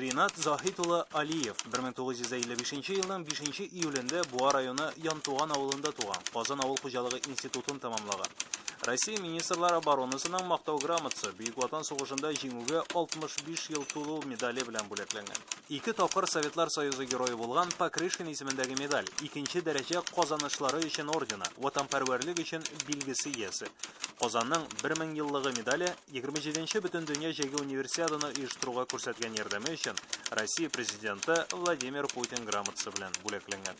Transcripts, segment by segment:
Ринат Заһит улы Алиев 1955 елның 5 июлендә Буа районы Янтуган авылында туган, Казан авыл хуҗалыгы институтын тәмамлаган. Россия Министрлар оборонасының Мактау грамотасы, Бөек Ватан сугышында җиңүгә 65 ел тулу медале белән бүләкләнгән. Ике тапкыр Советлар Союзы Герое булган Покрышкин исемендәге медаль, икенче дәрәҗә Казанышлары өчен ордены, Ватанпәрвәрлек өчен билгесе иясе. Казанның 1000 еллыгы медале, 27 нче Бөтендөнья җәйге универсиаданы оештыруга күрсәткән ярдәме өчен Россия Президенты Владимир Путин грамотасы белән бүләкләнгән.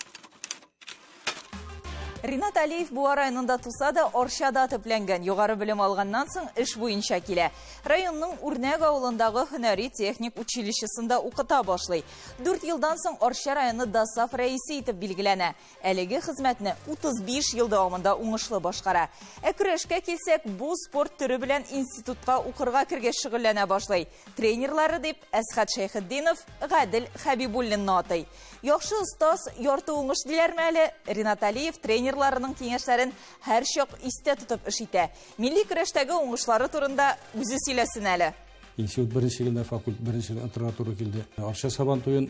Ринат Алиев Буа районында туса да, Арчада төпләнгән. Югары белем алганнан соң эш буенча килә. Районның Үрнәк авылындагы һөнәри техник училищесында укыта башлый. Дүрт елдан соң Арча районы ДОСААФ рәисе итеп билгеләнә. Әлеге хезмәтне 35 ел дәвамында уңышлы башкара. Ә көрәшкә килсәк, бу спорт төре белән институтка укырга кергәч шөгыльләнә башлый. Тренерлары дип Әсхәт Шәйхетдинов, Гадел Хәбибуллинны атый. Яхшы остаз, ярты уңыш диләрме әле? Ринат Алиев тренерларының киңәшләрен һәрчак истә тотып эш итә. Милли көрәштәге уңышлары турында үзе сөйләсен әле. Институт беренче елда факультет беренче утырырга туры килде. Арча Сабан туен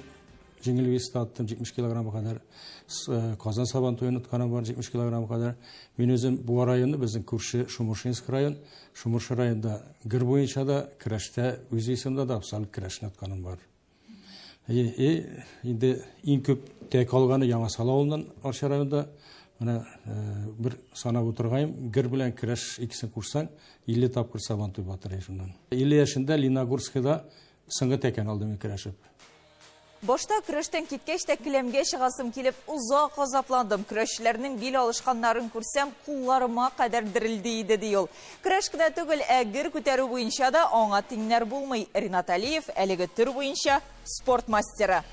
Җиңел веста аттым 70 килограмм кадәр. Э, Казан Сабан туен отканым бар 70 килограмм кадәр. Мин үзем Буа районы, безнең күрше Шумушинск район. Шумуш районында гер буенча да, көрәштә үз весымда да абсолют көрәшне отканым бар. И, и инде иң күп тәк алганы Яңа Сала авылыннан Арча районында. Менә э, бер санап утыргаем, гер белән көрәш икесен кушсаң, 50 тапкыр Сабан туй батыры шуннан. 50 яшендә Леногорскида соңгы тәкән алдым мин көрәшеп. Башта көрәштән киткәч тә келәмгә чыгасым килеп, озак газапландым. Көрәшчеләрнең бил алышканнарын күрсәм, кулларыма кадәр дерелди иде, ди ул. Көрәш кенә түгел, ә гер күтәрү буенча да аңа тиңнәр булмый. Ринат Алиев әлеге төр буенча спорт мастеры.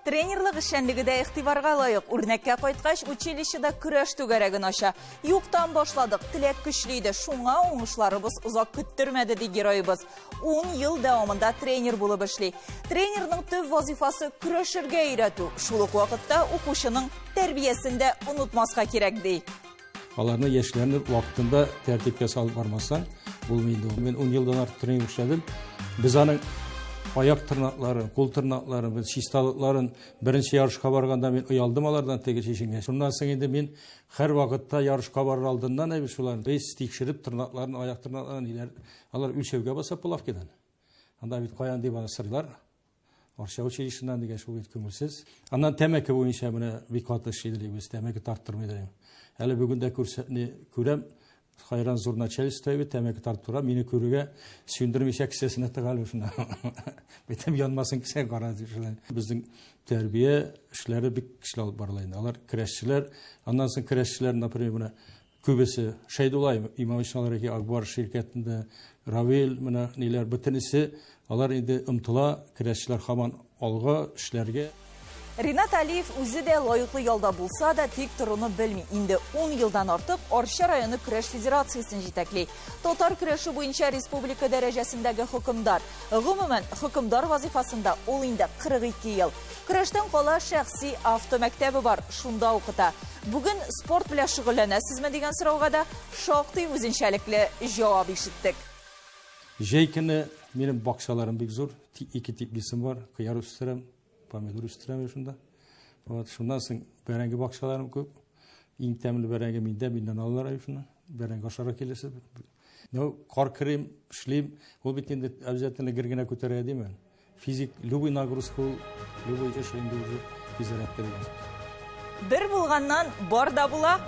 Тренерлык эшчәнлеге дә игътибарга лаек. Үрнәккә кайткач, училищеда көрәш түгәрәген ача. Юктан башладык, теләк көчле иде, шуңа уңышларыбыз озак көттермәде, ди героебыз. Ун ел дәвамында тренер булып эшли. Тренерның төп вазифасы көрәшергә өйрәтү. Шул ук вакытта укучының тәрбиясен дә онытмаска кирәк, ди. Аларны яшьләрне вакытында тәртипкә салып бармасаң, булмый инде. Мин 10 елдан артык тренинг эшләдем. Без аның аяк тырнакларын, кул тырнакларын, без чисталыкларын беренче ярышка барганда мин оялдым алардан теге чишенгәч. Шуннан соң инде мин һәр вакытта ярышка барыр алдыннан әйбер шуларны весь тикшереп тырнакларын, аяк тырнакларын ниләр, алар үлчәүгә баса плавкидан. Анда бит каян дип аны сырлар. Арча училищесыннан дигән шул бит күңелсез. Аннан тәмәке буенча менә бик каты эшли дибез, тәмәке тарттырмый дим. Әле бүген дә күрсәтне күрәм, хайран зур начальство бит тәмәке тартып тора, мине күрүгә сүндермичә кесәсенә тыга әле шуны. Битем янмасын кесә кара дип шулай. Безнең тәрбия эшләре бик көчле алып барыла инде. Алар көрәшчеләр, аннан соң көрәшчеләр, например, менә Күбесе Шәйдулла Имамович алар Акбар ширкәтендә, Равил, менә ниләр, бөтенесе алар инде омтыла, көрәшчеләр һаман алга, эшләргә. Ринат Алиев үзе дә лаеклы ялда булса да, тик торуны белми. Инде ун елдан артык Арча районы көрәш федерациясен җитәкли. Татар көрәше буенча республика дәрәҗәсендәге хөкемдар. Гомумән, хөкемдар вазыйфасында ул инде 42 ел. Көрәштән кала шәхси автомәктәбе бар, шунда укыта. Бүген спорт белән шөгыльләнәсезме дигән сорауга да шактый үзенчәлекле җавап ишеттек. Җәй көне минем бакчаларым бик зур, ике теплицам бар, кыяр үстерәм, помидор үстерәм шунда. Вот, шуннан соң бәрәңге бакчаларым күп. Иң тәмле бәрәңге миндә, миннән алалар шуннан. Бәрәңге ашарга киләсез. Ну, кар керим, эшлим. Ул бит инде обязательно гер генә күтәрә димән. Физик любой нагрузка ул, любой эш инде уже физзарядка дигән сүз. Бер булганнан бар да була.